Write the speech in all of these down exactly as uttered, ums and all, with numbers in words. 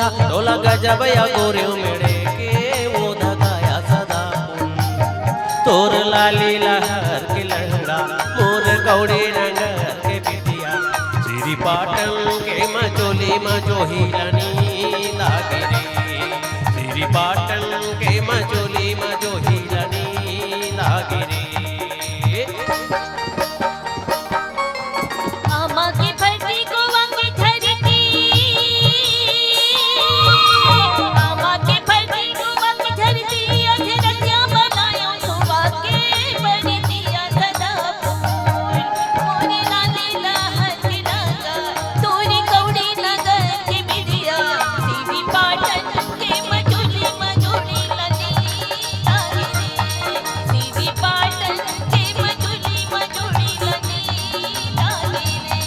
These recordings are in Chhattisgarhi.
तोला गजब या गोरे मेड़े के वो धगाया सदा फूल। तोर लाली लहर के लहंगा, मोर कौड़ी नगर के बिटिया। श्री पाटन के मचोली मजोही लनी लागे रे। श्री पाटन के मचोली मजोही लनी लागे रे। आमा के फरती, गोवा के धरती, आमा के फरती, गोवा के धरती, अधरतिया बनायो गोवा के बरतिया सदा फूल। मोरे लाली लहर के नगर, तोरी कौड़ी नगर के बिटिया, श्री पाटन के मचोली मजोड़ी लनी लागे रे। श्री पाटन के मचोली मजोड़ी लनी लागे रे।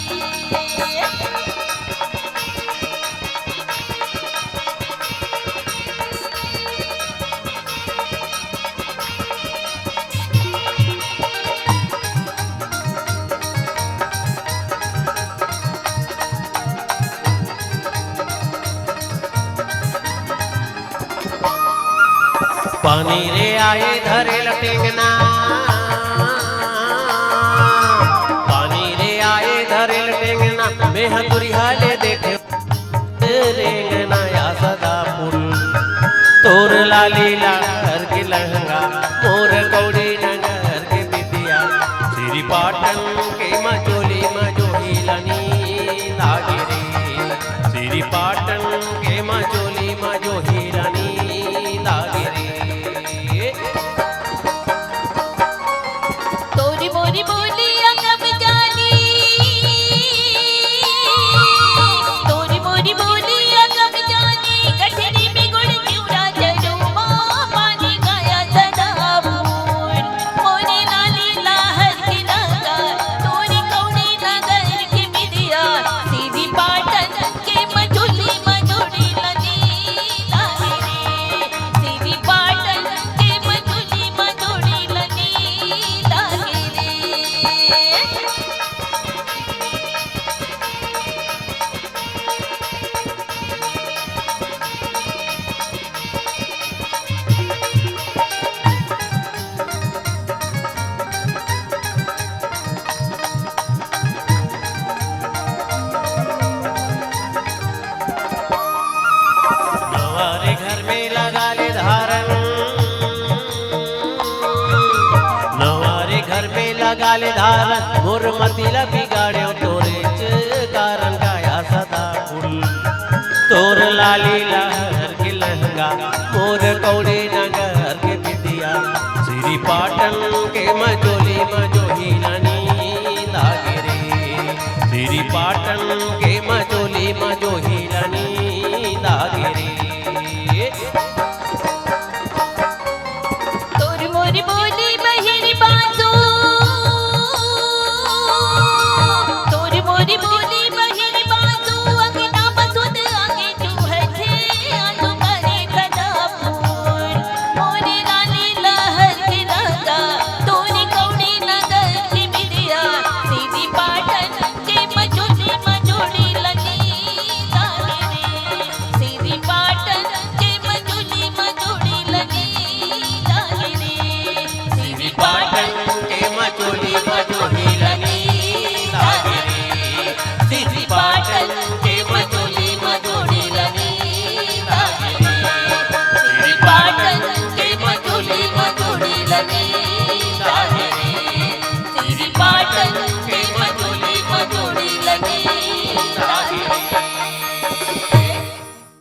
पानी रे आए धरेल टेंगना, पानी रे आए धरेल टेंगना, मेह दुरिहा ले देखे रेंगना या सदा फूल। तोर लाली लहर के लहंगा, मोर कौड़ी नगर के बिटिया। श्री पाटन के मचोली मजोही लनी लागे रे। श्री पाटन के मचोली मजोही लनी लागे रे। तोरी मोरी बोलिया कब जानी, तोरी मोरी बोलिया कब जानी, गठरी में गुड़ चिउरा जरूमा, पानी गाया सदा फूल। मोरे लाली लहर के नगर, तोरी कौड़ी नगर के बिटिया, श्री पाटन के मचोली मजोड़ी लनी लागे रे। श्री पाटन के मचोली मजोड़ी लनी लागे रे। नवारे घर में लगा ले धारन, नवारे घर में लगा ले धारन, मोर मति ला बिगाड़े तोरे च कारण गाया सदा फूल। तोर लाली लहर के लहंगा, मोर कौड़ी नगर के बिटिया, श्री पाटन के मचोली मजोही लनी लागे रे। श्री पाटन के मचोली मजोही लनी लागे रे।